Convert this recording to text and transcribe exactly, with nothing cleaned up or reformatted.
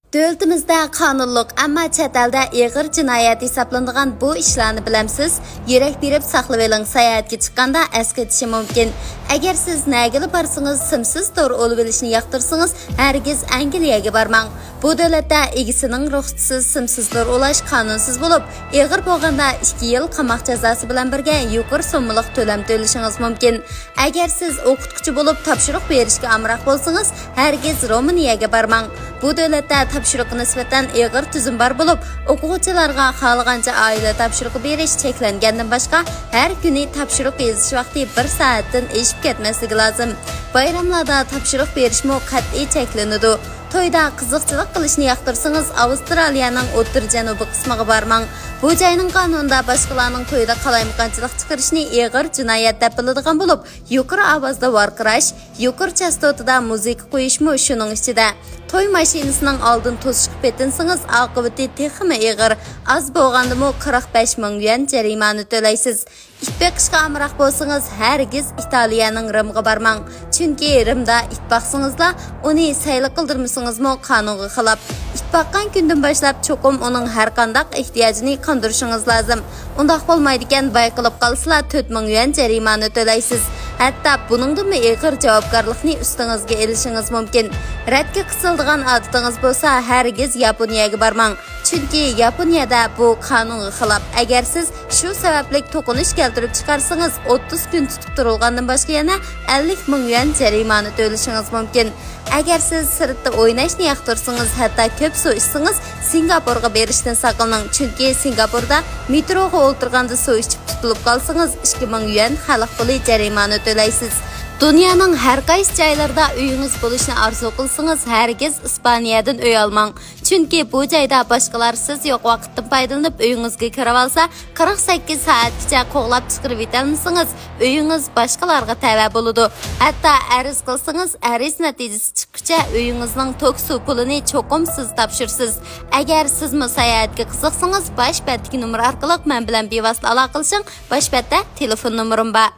دۆلىتىمىزدە قانۇنلۇق، ئەمما چەت ئەلدە ئېغىر جىنايەت ھېسابلىنىدىغان بۇ ئىشلارنى بىلەمسىز؟ يۈرەك بېرىپ ساقلىۋېلىڭ، ساياھەتكە چىققاندا ئەسكىرتىشى مۇمكىن. ئەگەر سىز نەگىلا بارسىڭىز، سىمسىز تور ئۇلىۋېلىشنى ياقتۇرسىڭىز، ھەرگىز ئەنگلىيەگە بارماڭ. بۇ دۆلەتتە ئىگىسىنىڭ رۇخسىتىسىز سىمسىز تور ئۇلاش قانۇنسىز بولۇپ، ئېغىر بولغاندا ئىككى يىل قاماق جازاسى بىلەن بىرگە يۇقىرى سوممىلىق تۆلەم تۆلىشىڭىز مۇمكىن. ئەگەر سىز ئوقۇتقۇچى بولۇپ تاپشۇرۇق بېرىشكە ئامراق بولسىڭىز، ھەرگىز رومىنىيەگە بارماڭ. بۇ دۆلەتتە تاپشۇرۇققا نىسبەتەن ئېغىر تۈزۈم بار بولۇپ، ئوقۇغۇچىلارغا خالىغانچە ئائىلە تاپشۇرۇقى بېرىش چەكلەنگەندىن باشقا، ھەر كۈنى تاپشۇرۇق يېزىش ۋاقتى بىر سائەتتىن ئېشىپ كەتمەسلىكى لازىم. بايراملاردا تاپشۇرۇق بېرىشمۇ قەتئىي چەكلىنىدۇ. تويدا قىزىقچىلىق قىلىشنى ياقتۇرسىڭىز، ئاۋسترالىيەنىڭ ئوتتۇرا جەنۇبى قىسمىغا بارماڭ. بۇ جاينىڭ قانۇنىدا باشقىلارنىڭ تويىدا قالايمىقانچىلىق چىقىرىشنى ئېغىر جىنايەت دەپ بىلىدىغان بولۇپ، يۇقىرى ئاۋازدا ۋارقىراش، يۇقىرى چاستوتىدا مۇزىكا قويۇشمۇ شۇنىڭ ئىچىدە. توي ماشىنىسىنىڭ ئالدىن توسۇشقا پېتىنسىڭىز، ئاقىۋىتى تېخىمۇ ئېغىر. ئاز بولغاندىمۇ قىرىق بەش مىڭ يۈەن جەرىمانە تۆلەيسىز. ئىت بېقىشقا ئامراق بولسىڭىز، ھەرگىز ئىتالىيەنىڭ رىمىغا بارماڭ. چۈنكى رىمدا ئىت باقسىڭىزلا، ئۇنى سەيلە قىلدۇرمىسىڭىزمۇ قانۇنغا خىلاپ. ئىت باققان كۈندىن باشلاپ چوقۇم ئۇنىڭ ھەرقانداق ئېھتىياجىنى قاندۇرۇشىڭىز لازىم. ئۇنداق بولمايدىكەن، بايقىلىپ قالسىلا تۆت مىڭ يۈەن جەرىمانە تۆلەيسىز. ھەتتا بۇنىڭدىنمۇ ئېغىر جاۋابكارلىقنى ئۈستىڭىزگە ئېلىشىڭىز مۇمكىن. رەتكە قىسىلىدىغان ئادىتىڭىز بولسا، ھەرگىز ياپونىيەگە بارماڭ. چۈنكى ياپونىيەدە بۇ قانۇنغا خىلاپ. ئەگەر سىز شۇ سەۋەبلىك توقۇنۇش كەلتۈرۈپ چىقارسىڭىز، ئوتتۇز كۈن تۇتۇپ تۇرۇلغاندىن باشقا يەنە ئەللىك مىڭ يۈەن جەرىمانە تۆلىشىڭىز مۇمكىن. ئەگەر سىز سىرتتا ئويناشنى ياقتۇرسىڭىز، ھەتتا كۆپ سۇ ئىچسىڭىز، سىنگاپورغا بېرىشتىن ساقلىنىڭ، چۈنكى سىنگاپوردا مېتروغا ئولتۇرغاندا سۇ ئىچىپ تۇتۇلۇپ قالسىڭىز، ئىككى مىڭ يۈەن خەلق پۇلى جەرىمانە تۆلەيسىز. دۇنيانىڭ ھەر قايسى جايلىرىدا ئۆيىڭىز بولۇشىنى ئارزۇ قىلسىڭىز، ھەرگىز ئىسپانىيەدىن ئۆي ئالماڭ. چۈنكى بۇ جايدا باشقىلار سىز يوق ۋاقىتتىن پايدىلىنىپ ئۆيىڭىزگە كىرىۋالسا، قىرىق سەككىز سائەتكىچە قوغلاپ چىقىرىۋېتەلمىسىڭىز، ئۆيىڭىز باشقىلارغا تەۋە بولىدۇ. ھەتتا ئەرز قىلسىڭىز، ئەرز نەتىجىسى چىققۇچە ئۆيىڭىزنىڭ توك سۇ پۇلىنى چوقۇم سىز تاپشۇرىسىز. ئەگەر سىزمۇ ساياھەتكە قىزىقسىڭىز، باش بەتتىكى نومۇر ئارقىلىق مەن بىلەن بىۋاسىتە ئالاقىلىشىڭ، باش بەتتە تېلېفون نومۇرۇم بار.